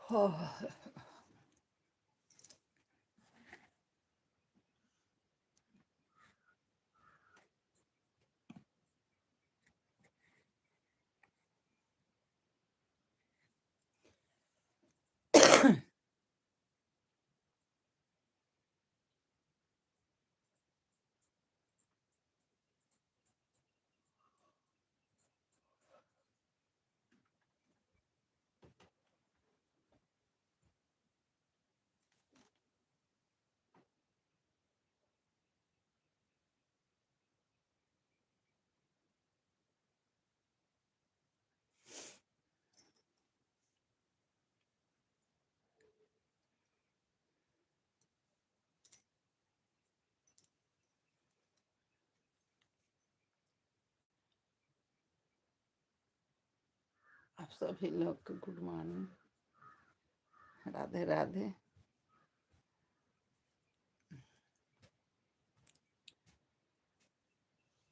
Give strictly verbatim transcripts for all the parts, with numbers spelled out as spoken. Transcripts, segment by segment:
हाँ। आप सभी लोग के गुड मॉर्निंग, राधे राधे।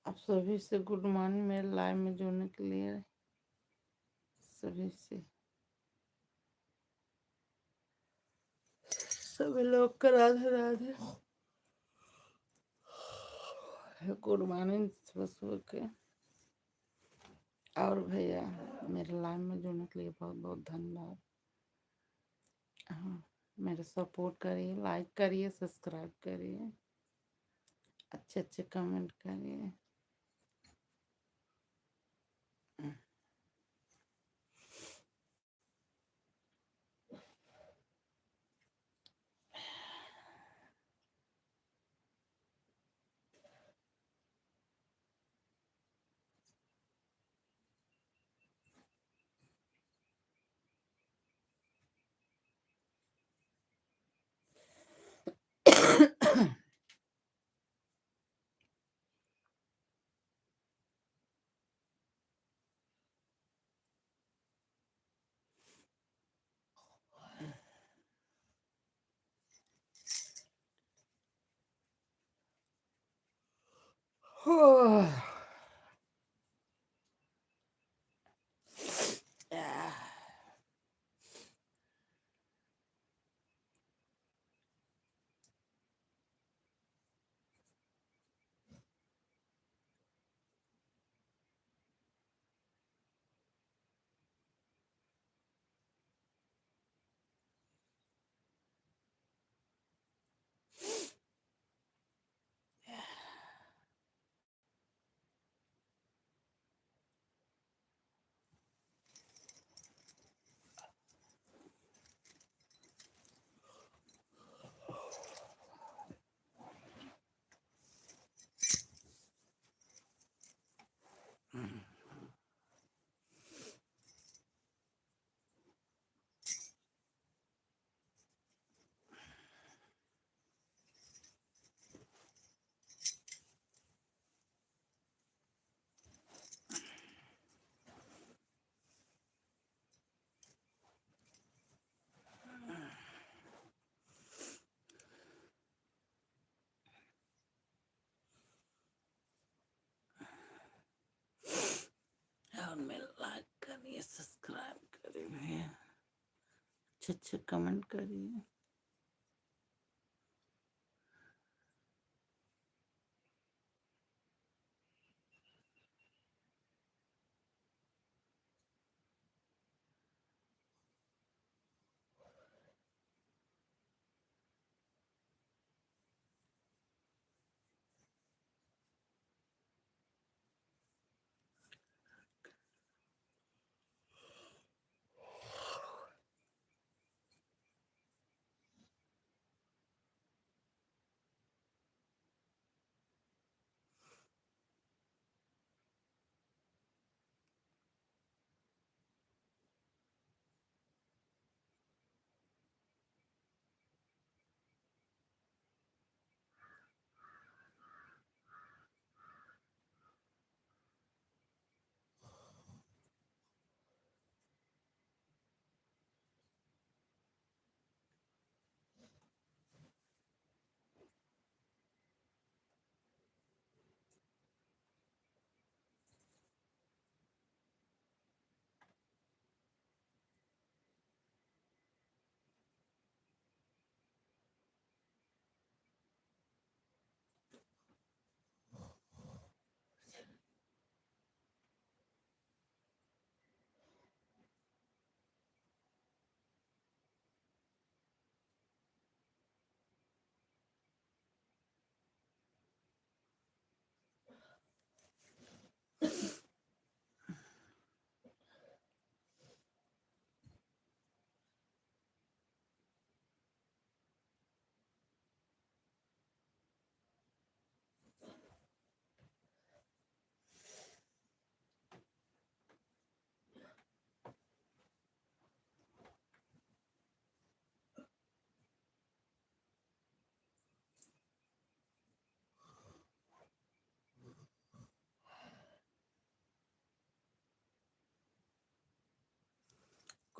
आप सभी से गुड मॉर्निंग, मेरे लाइव में जुड़ने के लिए सभी से, सभी लोग का राधे राधे। गुड मॉर्निंग सुबह सुबह के। और भैया, मेरे लाइव में जुड़ने के लिए बहुत बहुत धन्यवाद। हाँ, मेरा सपोर्ट करिए, लाइक करिए, सब्सक्राइब करिए, अच्छे अच्छे कमेंट करिए। और मेरा लाइक करिए, सब्सक्राइब करिए भैया, अच्छे अच्छे कमेंट करिए।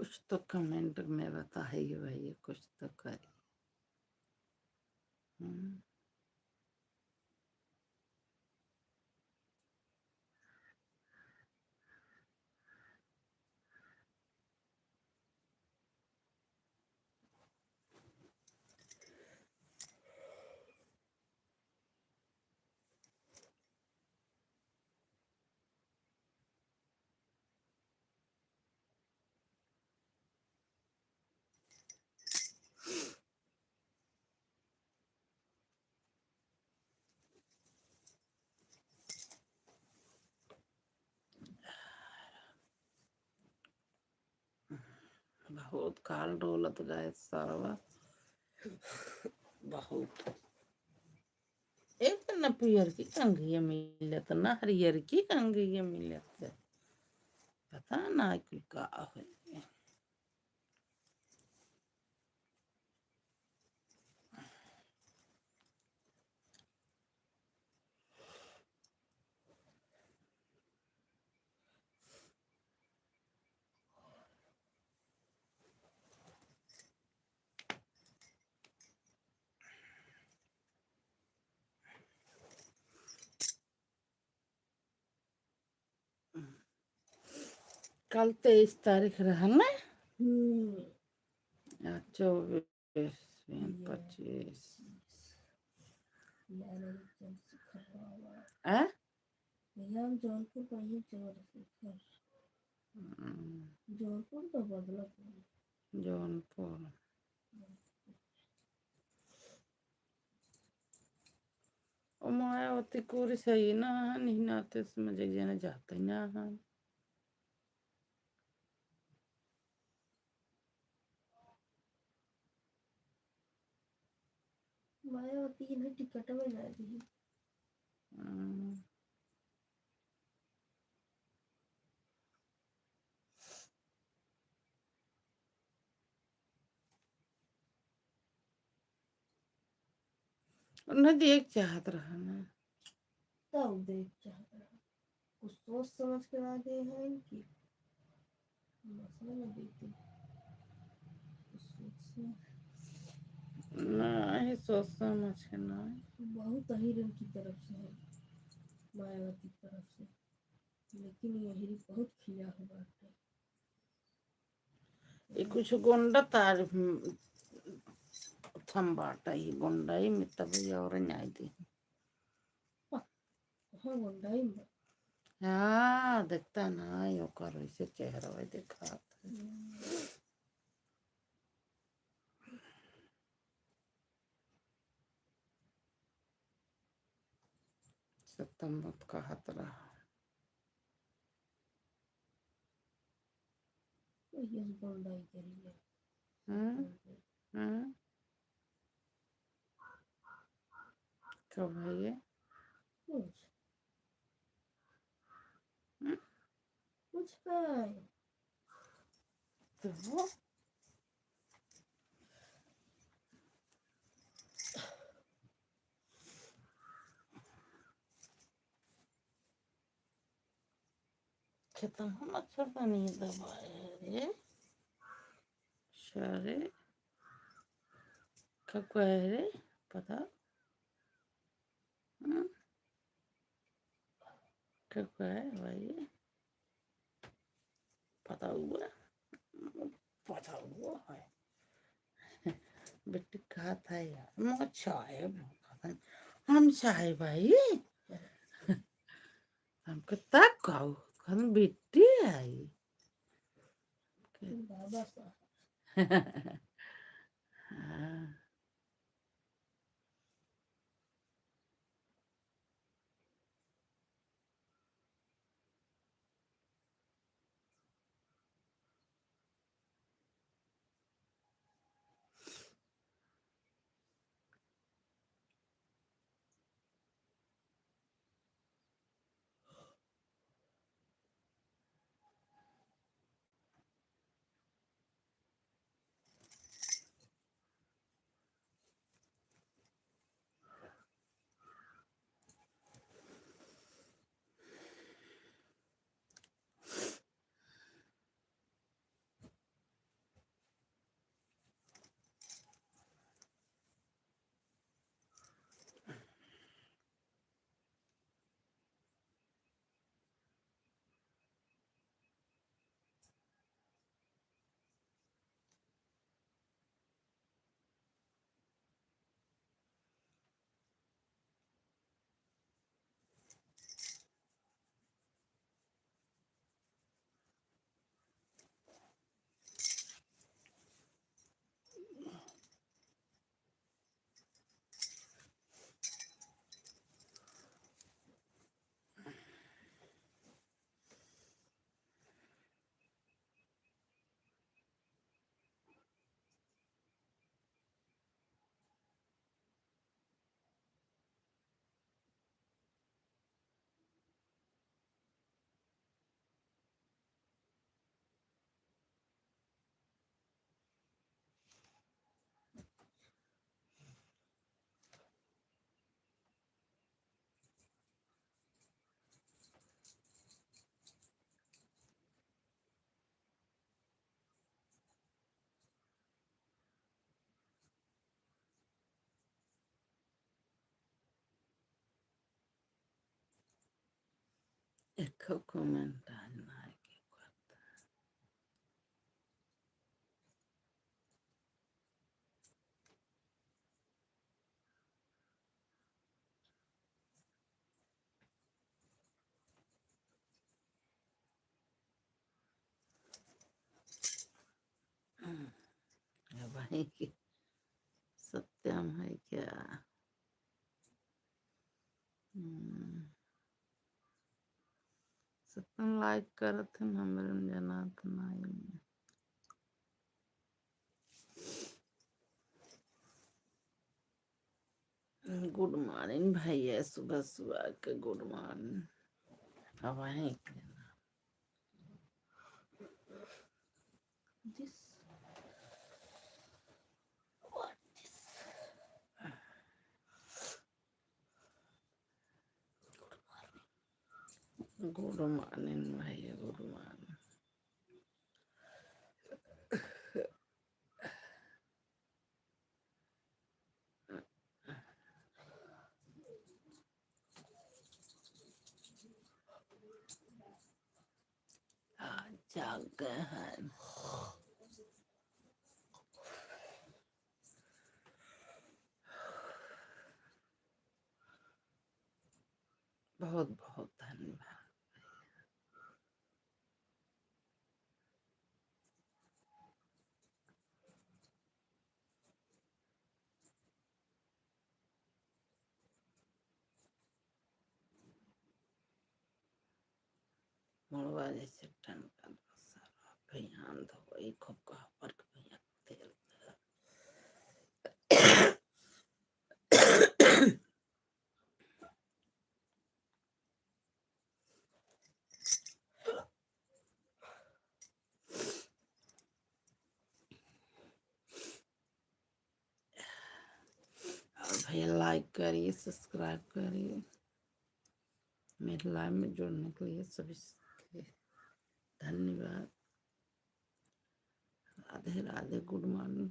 कुछ तो comment में बताइए भैया, कुछ तो करिए। हम्म। बहुत काल डोलत गए सरवा, बहुत। एक तो न पियर की कंघिया मिलत, न हरियर की कंघिया मिलत। पता ना कुल का होई। कल तेईस तारीख रहा ना? हम्म। आज चौबीस, पच्चीस। आ? भैया, हम जौनपुर का ही चंद्रशेखर। हम्म। जौनपुर तो बदलापुर। जौनपुर। ओ मायावती कोरी सही ना है, नहीं नाते समझ जाने जाते ना है। मायावती के ना टिकट में ना दी। हम्म। उन्हें देख चाहत रहा ना। तब देख चाहत रहा। कुछ सोच समझ के ना दे हैं कि मसला में देते। कुछ सोच समझ। ना, ये सोच समझ के ना। बहुत अहिर उनकी तरफ से है, मायावती की तरफ से। लेकिन ये अहिर बहुत खिया हुआ है। ये कुछ गोंडा तार, हम्म, थम बाटा, ये गोंडा ही में तब ये और न्याय दे। हाँ, गोंडा ही में। हाँ, देखता ना, यो कर वैसे चेहरा वही दिखात है। हम्म। सत्तम मत कहत रहा। ये गोंडाई करी है। हम्म? हम्म? कब है ये? कुछ। हम्म? कुछ है। तो खेतन हम मच्छरदानी दबाए रे। सारे का कहे रे, पता? हम्म? का कहे भाई? पता हुआ? पता हुआ है। बेटी कहत है यार, हम चाहे, हम चाहे भाई। हमके तक कहू, हम बेटी आई। बाबा साहब। हाँ। देखो comment आज ना आए के करता। अब भाई के सत्यम है क्या? हम्म। सत्यम like करत हन, हमरे में जनात नाई। Good morning भैया, सुबह सुबह के good morning। अब वहीं के ना। This, what this? Good morning भैया, good morning। आ, जाग गए हैं। बहुत बहुत धन्यवाद। मुड़वा जैसे टन का सारा भैया धोई खूब कहा पर के भैया तेल। और भैया like करिए, subscribe करिए, मेरे live में जुड़ने के लिए सभी के धन्यवाद। राधे राधे, good morning।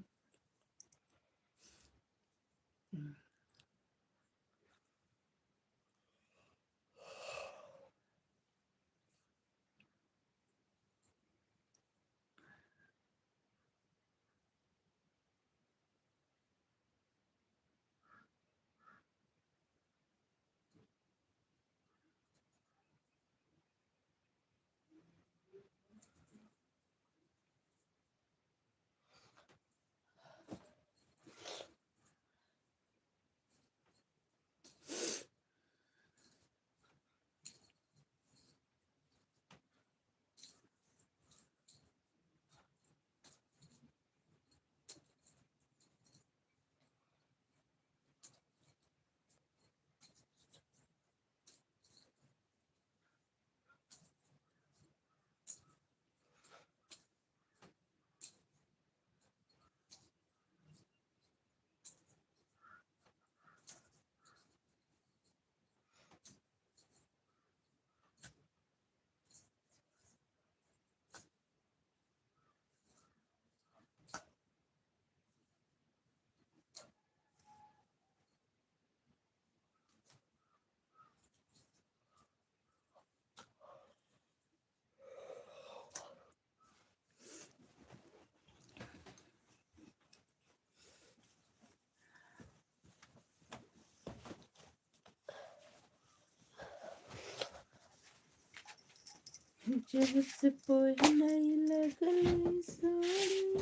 जब से पहिनाई लगल साड़ी,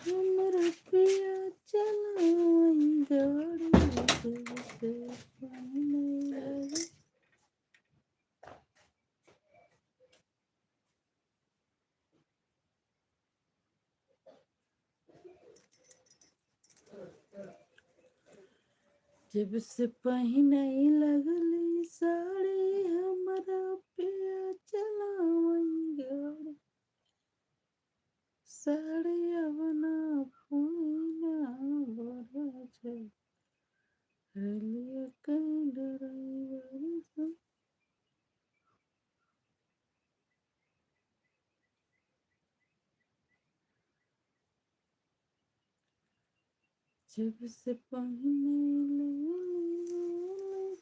हमर पिया चलावई गाड़ी। जब से पहिनाई लगल जब से पहिनाई लगली साड़ी, हमरा पिया चलावई गाड़ी। साड़ी अब ना पहिना बड़ा छे, रेलिया के ड्राइवर से। जब से पहिने लगली,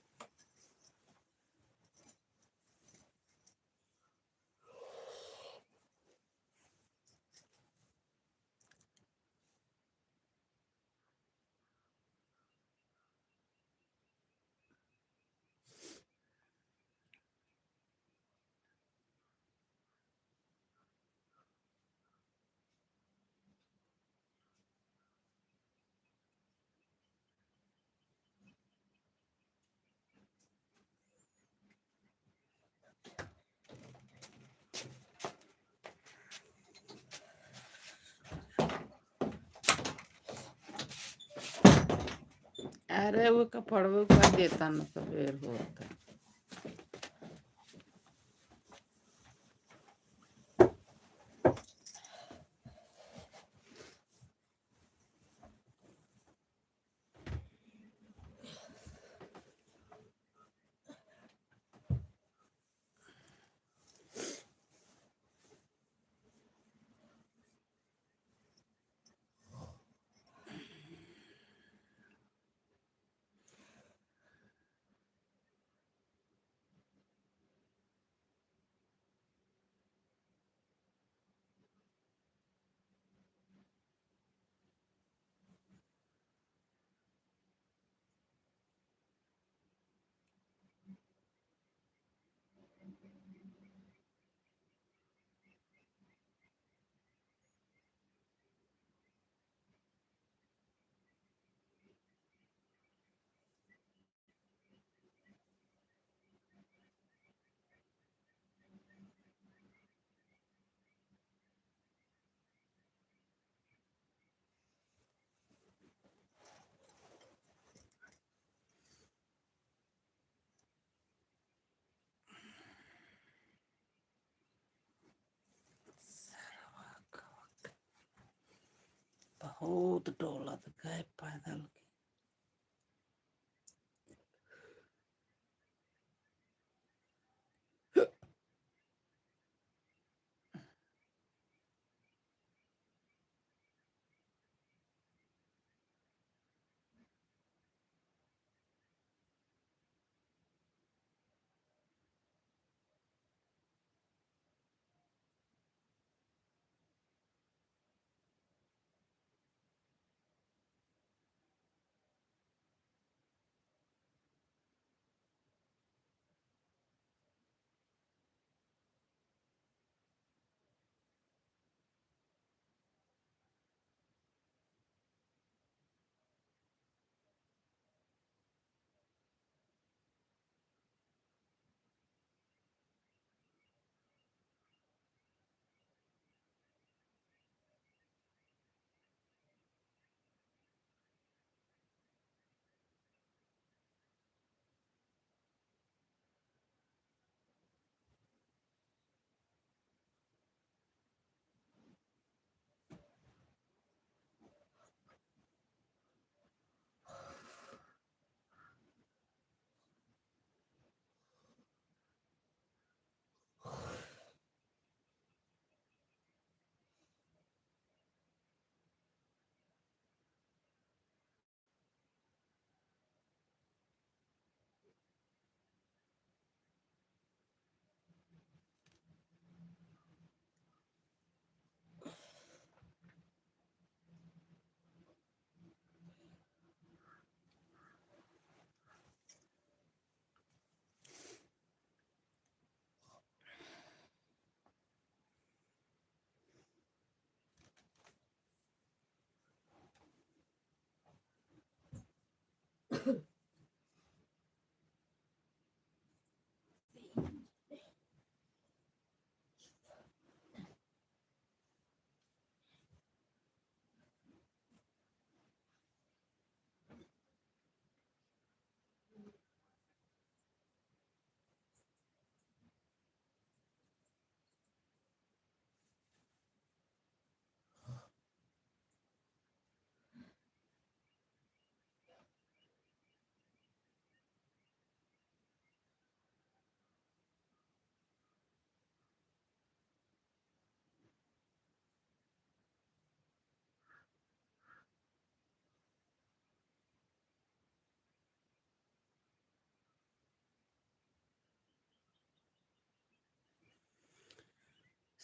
अरे वो कपड़वे का देता न, सबेर होता। बहुत डोलत गए पैदल के।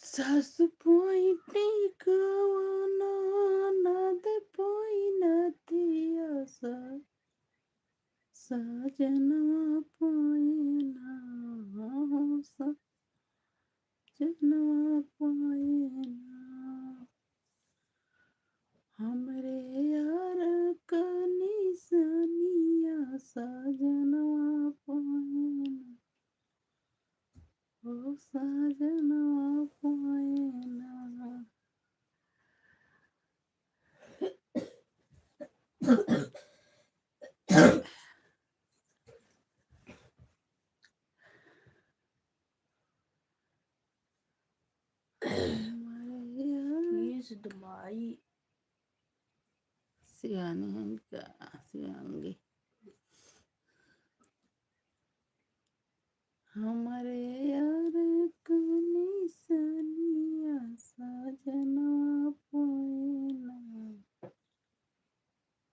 सासु पोइटी कवनो, ननद पोइनतिया सा, साजनवा पोइना हो सा। जनवा पाए ना। हमरे यार का निसनिया साजनवा पाए ना। ओ साजनवा पाए ना। माई। सियानी है इनका, सियांगी। हमरे यार क निसनिया साजनवा पोएना,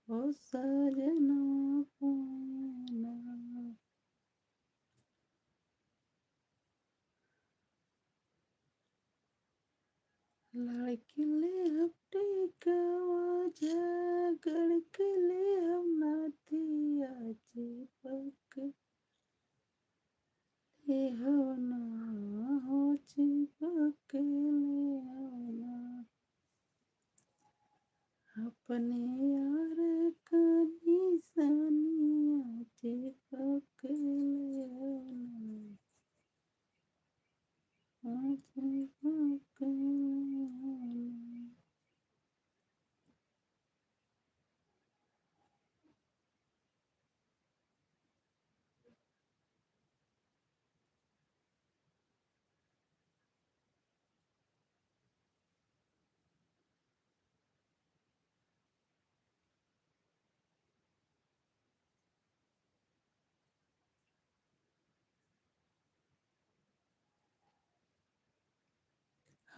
ओ साजनवा पोएना। लड़के ले हम टिकवा, झगड़ के ले हम नाथिया, चिपक ले हो ना, हो चिपक ले हो ना। अपने यार क निसनिया चिपक ले हो ना।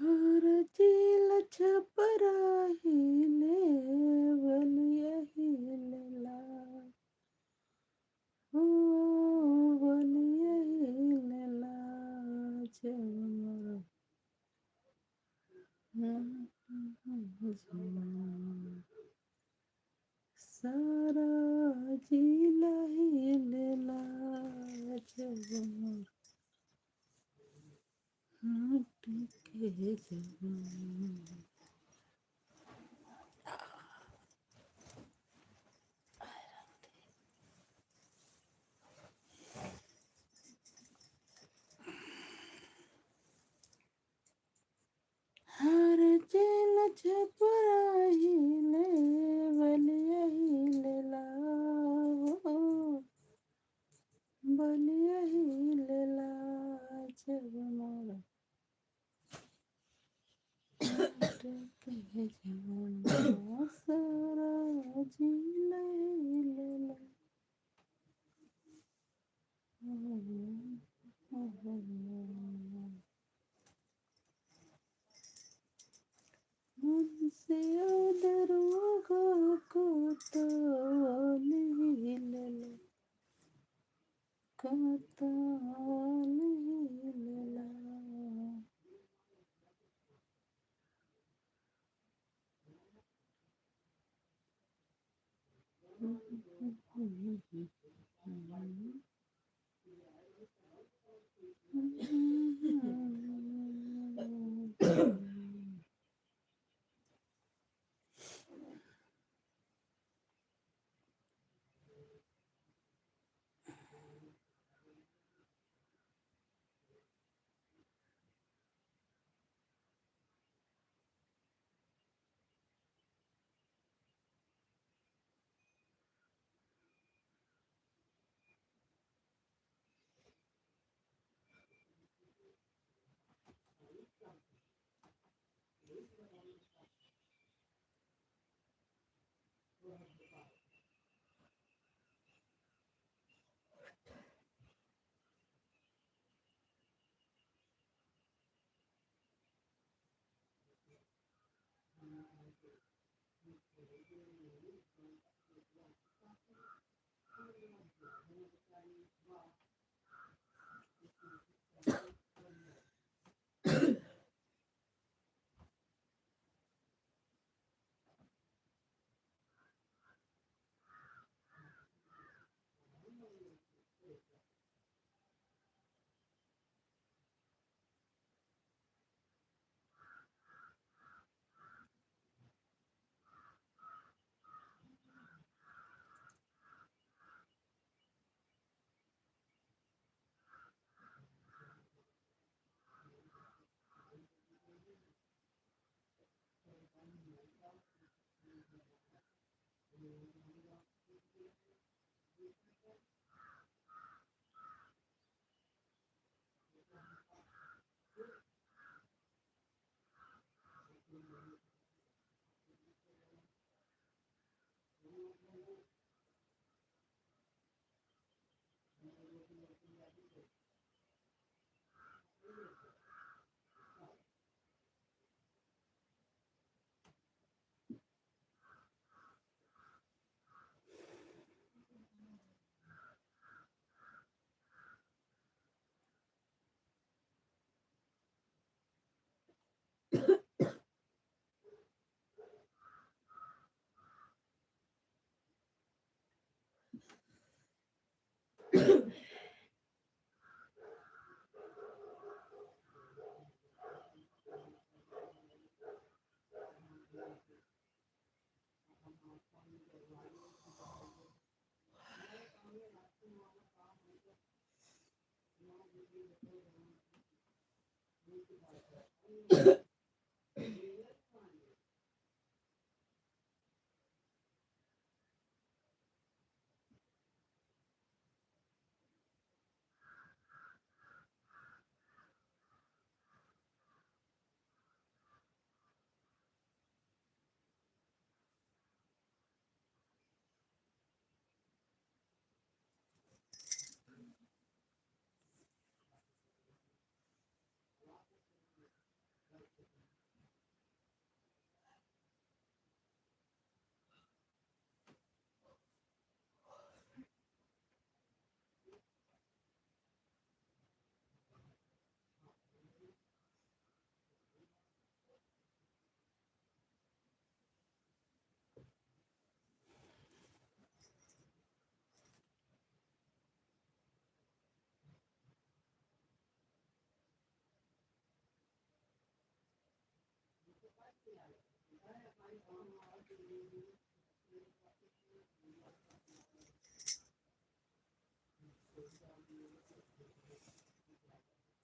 हर जिला छपरा हिले, बलिया हिलेला। ओ बलिया हिलेला, जब मोर सारा जिला हिलेला, जब मोर हाथ के जवान। हर जिला छपरा हिले, बलिया हिलेला, बलिया हिलेला, जब मोर के जवान, सारा जिला हिलेला। मुंशी दरोगा को तो नहीं लेला, को तो नहीं लेला।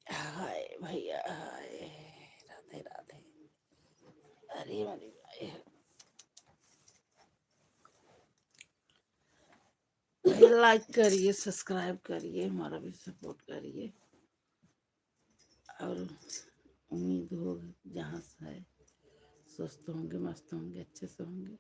हाय भैया, हाय। राधे राधे। अरे मेरी भाई, भैया, लाइक करिए, सब्सक्राइब करिए, हमारा भी सपोर्ट करिए। और उम्मीद हो जहाँ से है, स्वस्थ होंगे, मस्त होंगे, अच्छे से होंगे।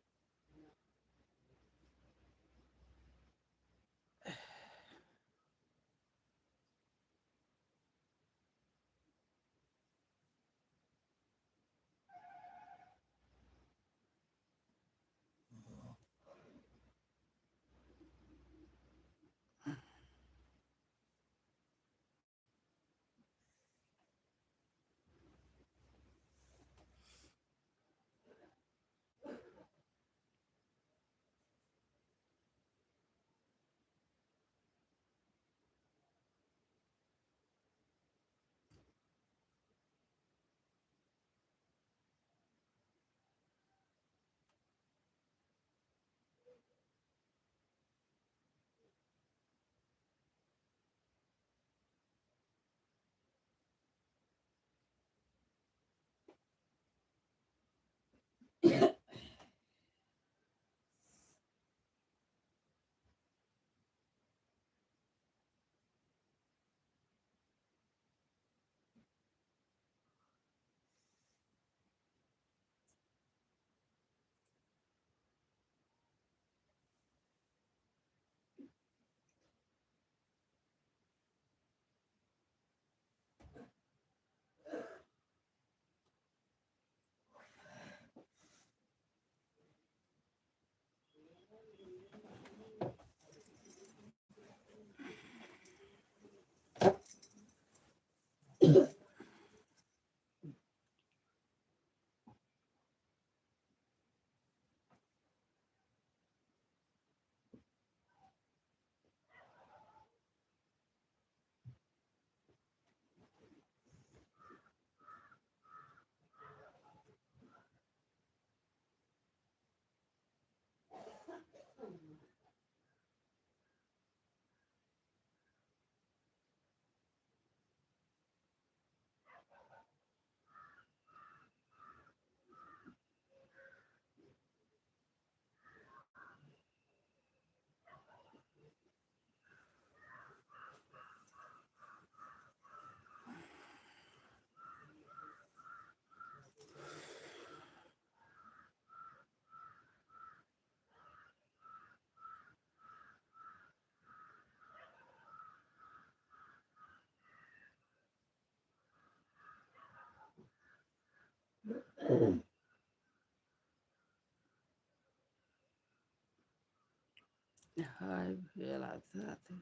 हाय भैया, राधे राधे।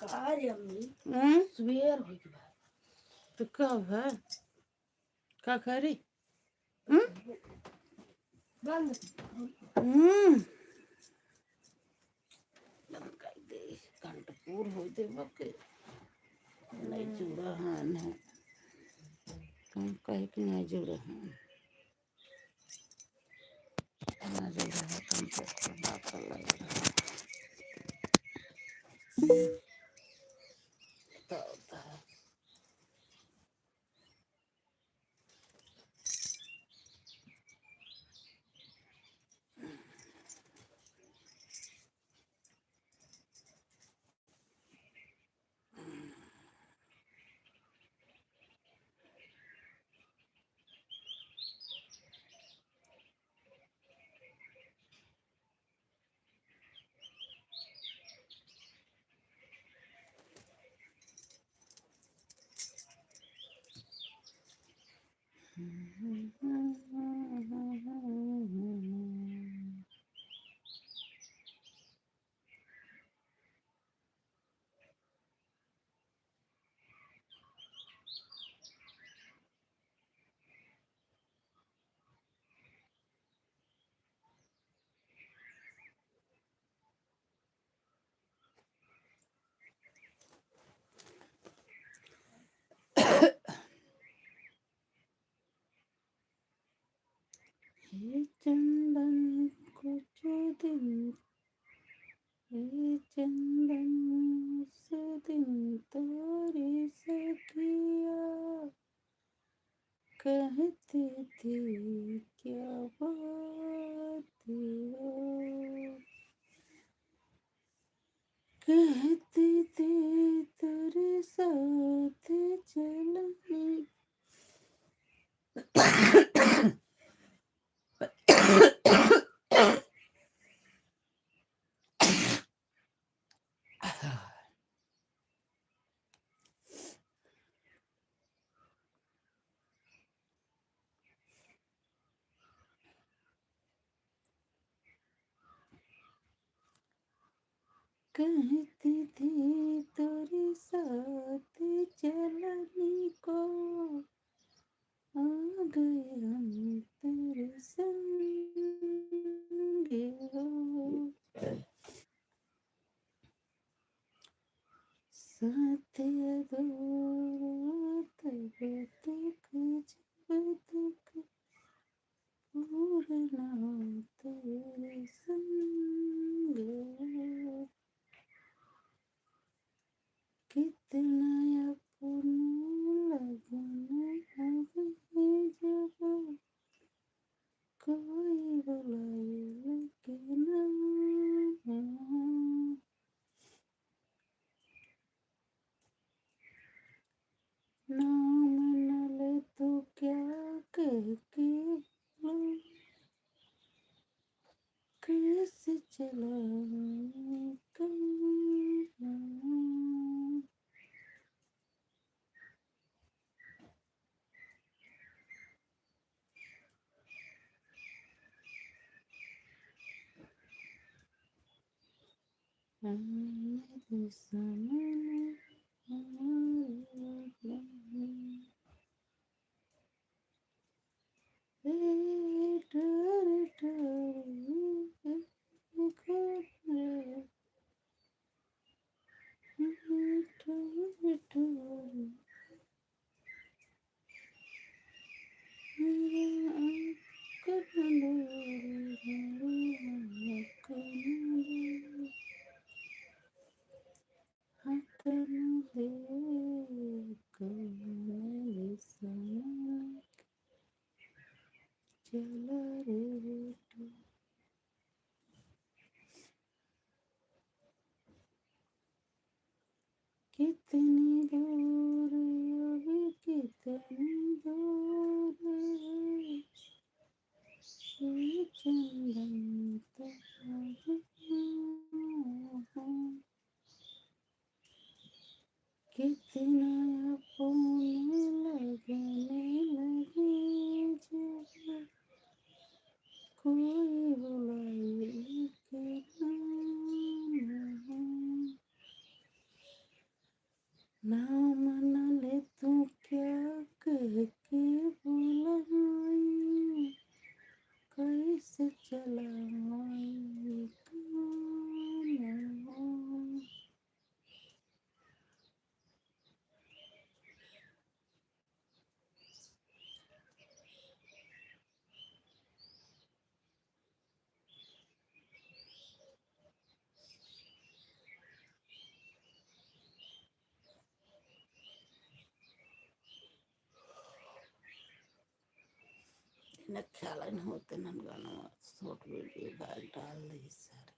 का रे अम्मी? हम्म? सुबेर हो गई बा। तो का बा? का करी? हम्म? बंद। हम्म। बंद कर दे। कंठ पूर हो दे बके। नहीं जुड़ा है, नहीं। तुम कहे कि नहीं जुड़ा है। ना जुड़ा है, कंठ पूर बात कर लग रहा है। तो, तो। ए चंदन कुछ दिन, ए चंदन उस दिन तोरी सखिया कहती थी क्या बात हो, कहती थी तेरे साथ चलेंगे। कहती थी तोरे साथ चलने को, आ गए हम तेरे संग हो। साथ अधूरा तब तक जब तक पूरा ना हो तेरे संग। कितना अपना लगन हवे जब कोई बुलाए लेके ना। नाम न ले तू क्या कह के बोलूं, कैसे चलाऊं काम? चला रे बेटा। कितनी दूर, अभी कितनी दूर है, ये चंदन तारा। कितना अपने लगने लगे जब कोई बुलाए लेके ना। नाम न ले तू क्या कह के बुलाई, कैसे चलाई काम। इन्हें ख्याल न होते नन गाना short video डाल, डाल रही सर।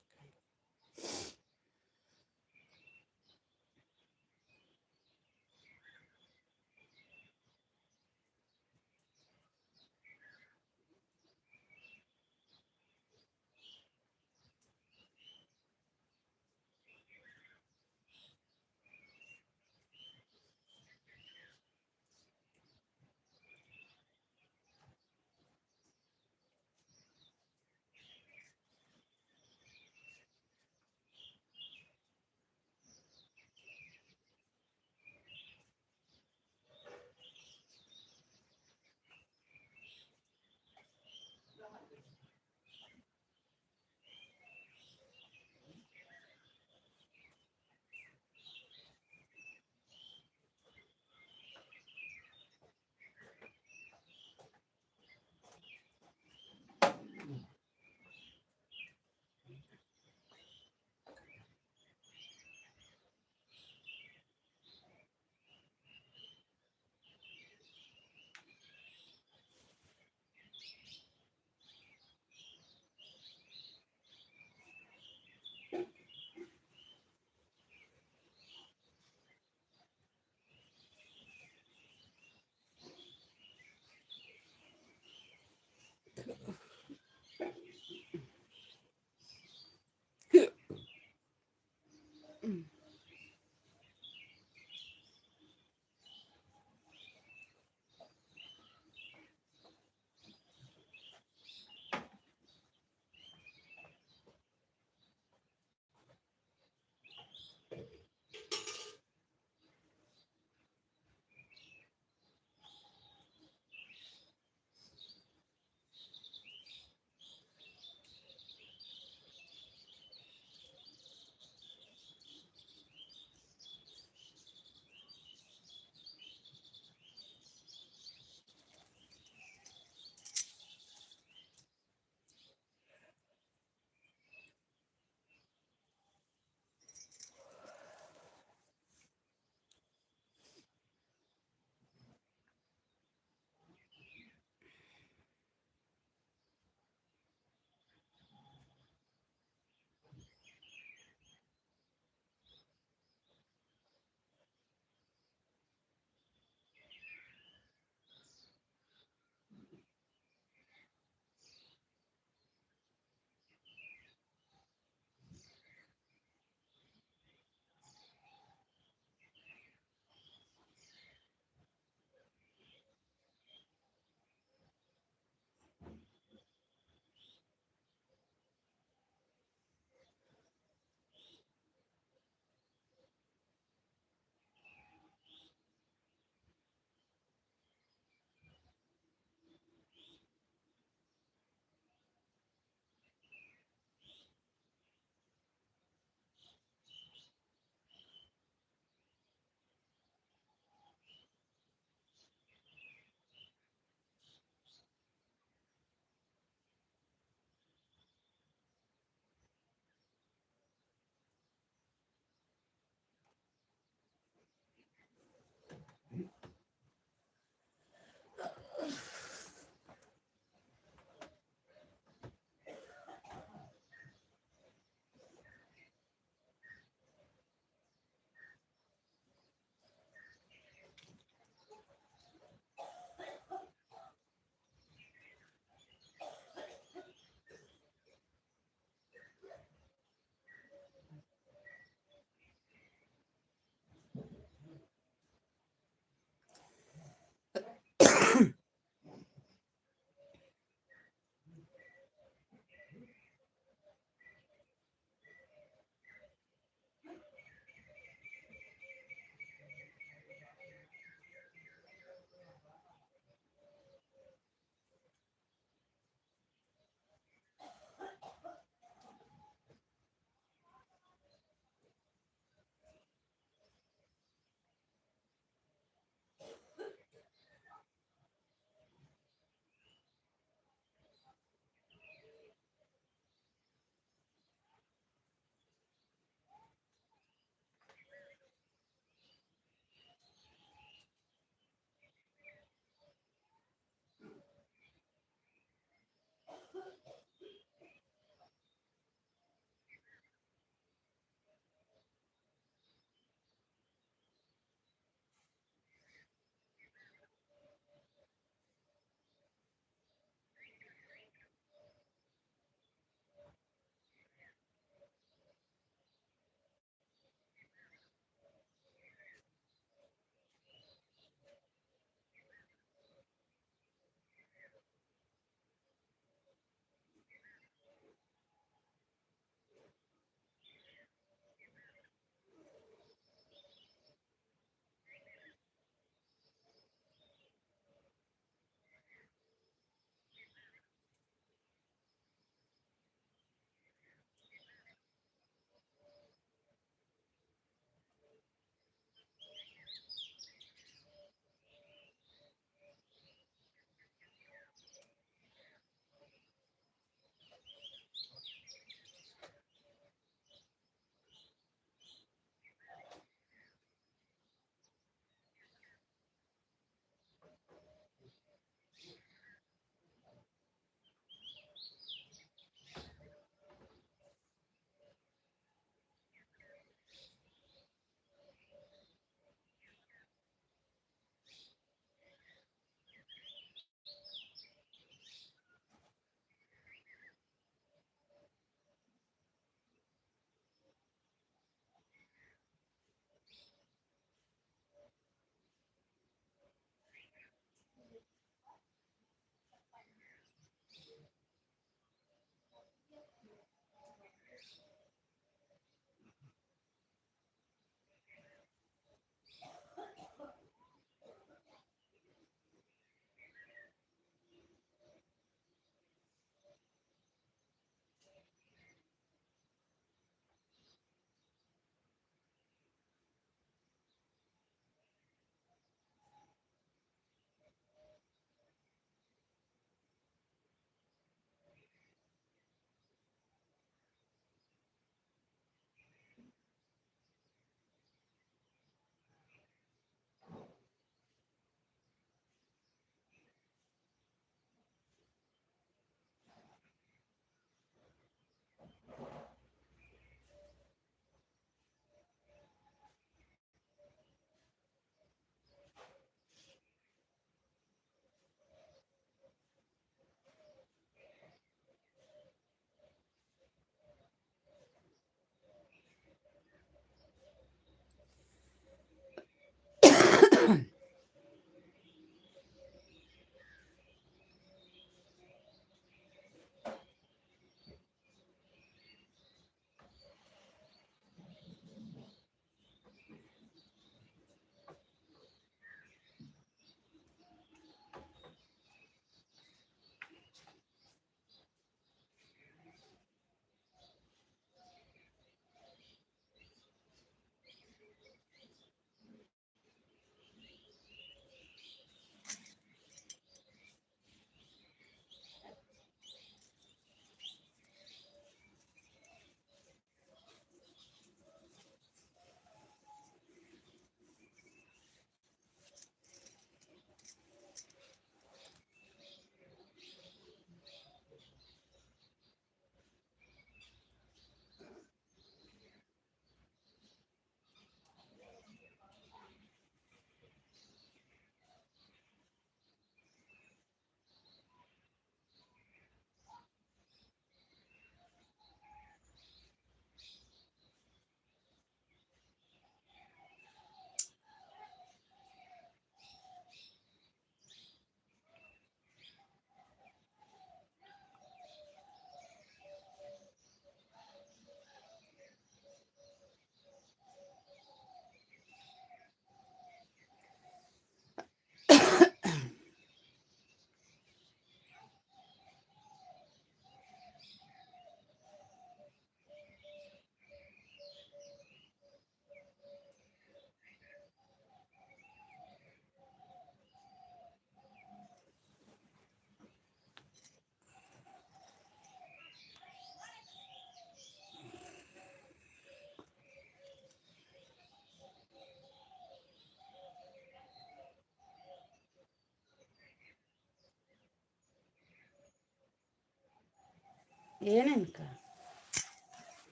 ये नहीं इनका,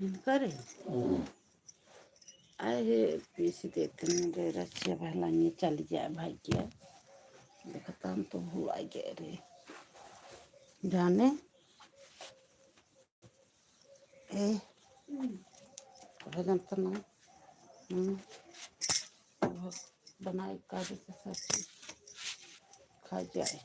इनका रे। आए हे, पीसी देते हैं रे, रसिया भला ये चल जाए भाई क्या। देखता हम तो भुला गए रे। जाने। ए, भजन तो ना। हम्म। वो बनाए काजू के सब्जी खा जाए।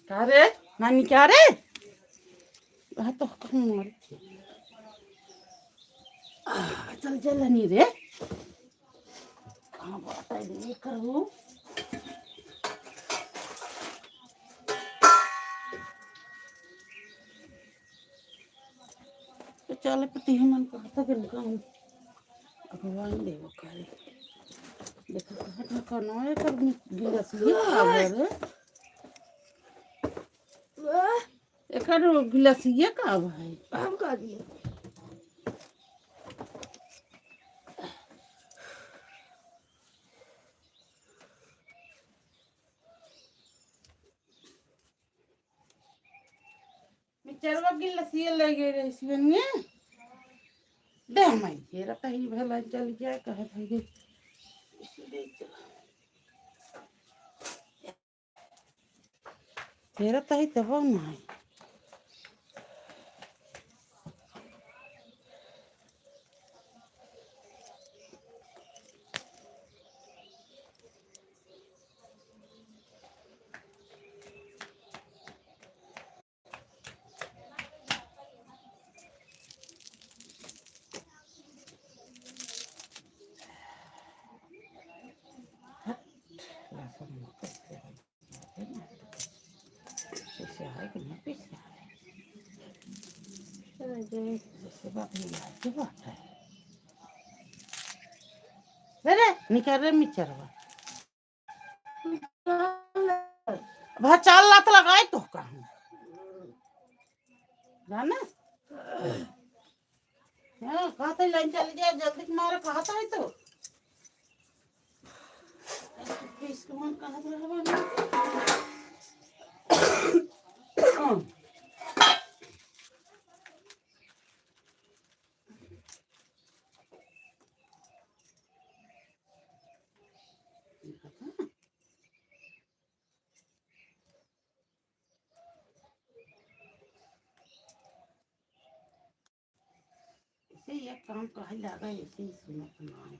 का रे? नानी, का रे? आ तो कौन मारे? आ, चल, चल, नानी रे। कहाँ बात है, ये करू? तो चल पति हमन कहता कि इनका हम भगवान देव करे। देखो, कहत में कौनो एकर गिलास ये का बा रे? एकर गिलास ये का भाई? हम का दिए? चरवा गिलसिया ले गए रहे सिवन में। दे माई, हेरा तही भला चल गया, कहत है कि इसलिए चला। हेरा तही तब ना है। कैसे आए कि नहीं, कैसे आए? अरे। जैसे बात नहीं आए, क्या बात है? अरे, निकल रे मिचरवा। भा चाल लात लगाए तो कहूँ। जाना? हाँ, कहते लाइन चल जाए, जल्दी के मारे कहता है तो। पीस के मन कहत रहबा ना। ऐसे ये काम कहे लागा, ऐसे ही सुनत ना है।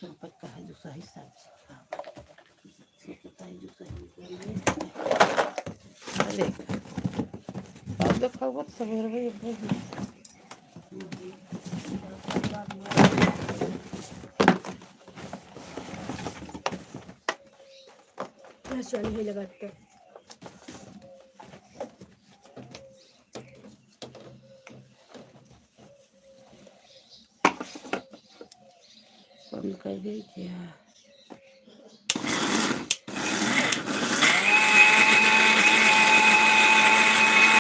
सब कहे जो सही सब्जी खाओ। अरे, अब देखो, वो सवेर में ये बोल गैस चालू होइले बाटे। बंद कर दे क्या?